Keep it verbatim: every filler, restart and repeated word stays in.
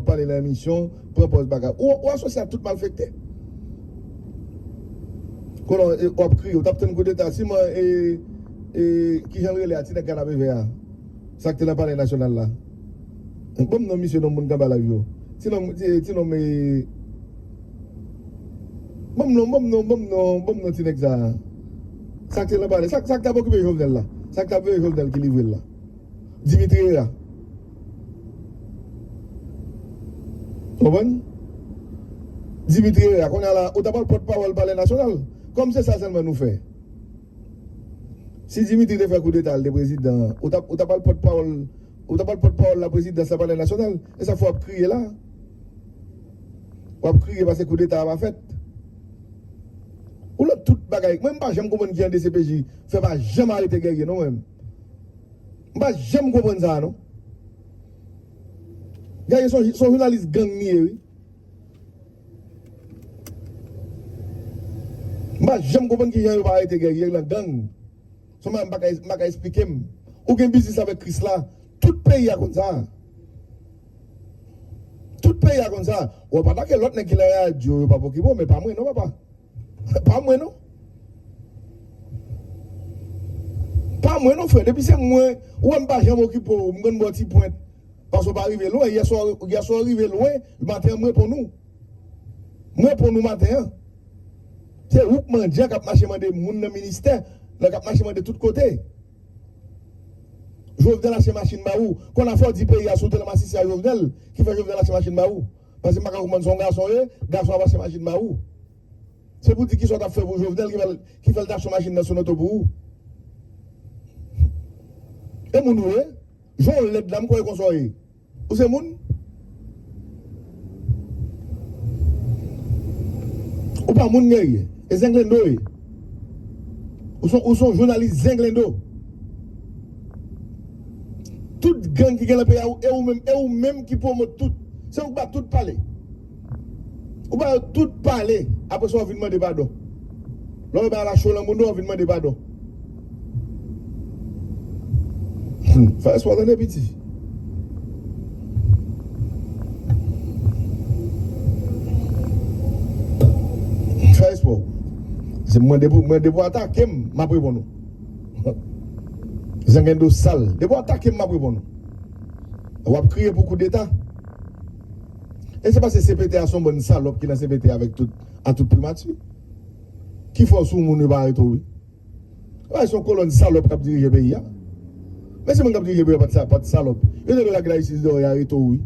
pale nan emisyon, pran pòz bagay. Ou, ou asosye ak tout malfektè. Kolon, e, w ap kriye, ou t ap tann koudeta, siman, e, e, kijan l rele a, ti nèg kanapevè a? Sa k te nan Palè Nasyonal la. Ban m non misye, non, moun k anba live yo. Ti non, ti, ti non, e, ban m non, ban m non, ban m non, ban m non, ti nèg sa. Sa k te nan palè, sa, sa k t ap okipe Jovenel la. Sa k t ap veye Jovenel ki livre l la. Dimitri Herard. Konprann? Dimitri Herard, kounye a la, ou ta pral pòtpawòl Palè Nasyonal. Kòm se sa sèlman nou fè. Si Dimitri te fè koudeta, l te prezidan, ou ta, ou ta pral pòtpawòl, ou ta pral pòtpawòl la prezidans la Palè Nasyonal. E sa fè w ap kriye la. W ap kriye paske koudeta a pa fèt. Ou lòt tout bagay. Mwen, m pa janm konprann kijan D C P J fè pa janm arete Guerrier, non, mwen. M pa janm konprann sa, non. Guerrier se yon, se yon jounalis gang li ye, wi. M pa janm konprann kijan yo pa arete Guerrier nan gang. Se yon bagay m pa ka, m pa ka esplike m. Ou gen biznis avèk Krisla. Tout peyi a konn sa. Tout peyi a konn sa. Ou ap atake lòt nèg ki nan radyo, yo p ap okipe w, men pa mwen non, papa. Pa mwen non. Pa mwen non, frè. Depi se mwen, ou wè m pa janm okipe w, m konn ba w ti pwent. Paske w pa rive lwen. Yèswa, yèswa w rive lwen, maten an m reponn ou. M reponn ou maten an. Se ou k mandyan k ap mache mande moun nan ministè, nan k ap mache mande tout kote. Jovenel achte machin ba ou. Konn a fò w di peyi a sou te nan masisi a Jovenel, ki fè Jovenel achte machin ba ou. Paske m pa ka konprann se yon gason ye, gason ap achte machin ba ou. Se pou di kisa w t ap fè pou Jovenel ki fè l, ki fè l t achte machin nan sou loto pou ou. E moun ou ye? Jan w lèd la, m kwè konsa w ye. Ou se moun? Ou pa moun Guerrier. E zenglendo w ye. Ou se, ou se yon jounalis zenglendo. Tout gang ki gen nan peyi a, e ou menm, e ou menm ki pwomot tout. Se ou k ba tout pale. Ou ba yo tout pale. Apre sa, w vin mande padon. Lè w bay la cho nan moun, w vin mande padon. Hmm, fè espò tande, piti. Fè espò. Se mwen depi, mwen depi w atake m, m ap reponn ou. Zenglendo sal. Depi w atake m, m ap reponn ou. W ap kriye pou koudeta. E se paske C P T a se yon bann salòp ki nan C P T a avèk tout, a tout primati. Ki fè w sou moun yo pa arete w, wi. Wi, se yon kolòn salòp k ap dirije peyi a. Men se moun k ap dirije peyi a pa t sa, pa t salòp. Yo te dwe lage Ayiti deyò, y arete w, wi.